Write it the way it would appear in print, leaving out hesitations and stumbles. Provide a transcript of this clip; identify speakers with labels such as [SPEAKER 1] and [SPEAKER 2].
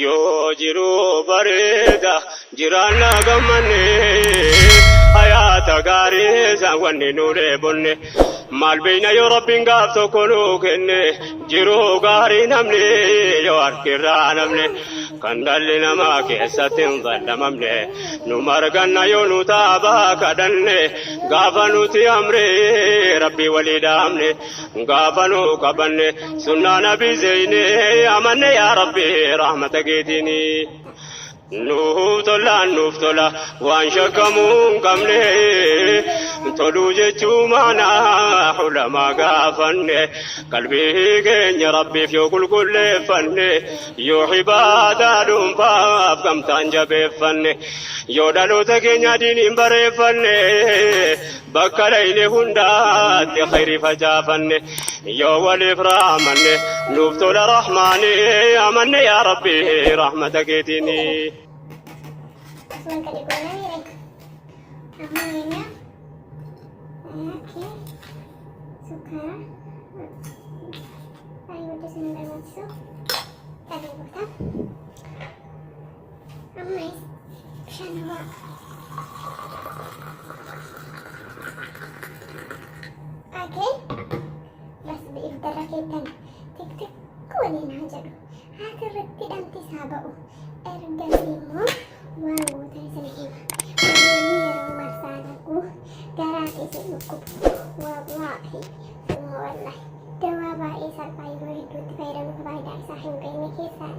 [SPEAKER 1] Yoo jiruu bareeda jiraanna gammanne hayaata gaarii isaan wanni nu dheebonne maal beeyna yoo rabbiin gaaf tokko nu kenne jiruu gaarii namni yoo harkirraa namne kan dhalli namaa keessatti hin fallamamne nu marganna yoo nu taabaa kadhanne gaafa nuti amree rabbii walii dhaamne Gaafa nu qabanne sunnaa nabi zeyne amanne yaa rabbi rahmata keetiini. Nuuf tolaan nuuf tola waan shakkamuu hin qabne toluu jechuu maanaa ulamaa gaafanne qalbii keenya rabbiif yoo qulqulleeffanne yoo ibaadaa dhuunfaaf gamtaan jabeeffanne yoo dhaloota keenya diiniin bareeffanne Bakka dhayne hundaatti khayri facaafanne yoo waliif raamanne nuuf tola rahmaani amanne yaa rabbi rahmata keetiini.
[SPEAKER 2] Asumaan gadi goonaa miire. Amma keenya. Okay. Sukkaara. Baay'ee guddisuun hin barbaachisu. Gadi goota. Amma bishaan ho'aa. Okay. Bas ibiddarra keettan tik tik waliin haa jedhu. Haati irratti dhamti isaa ba'u. Ergasii immoo waan gootan isin hima. Namni yeroo marsaa laguu garaan isin dhukkubu. Wallaahi summa wallaahi. Dawaa baay'ee salphaa yeroo hedduutti fayyadamnu faayidaa isaa hin beekne keessaa.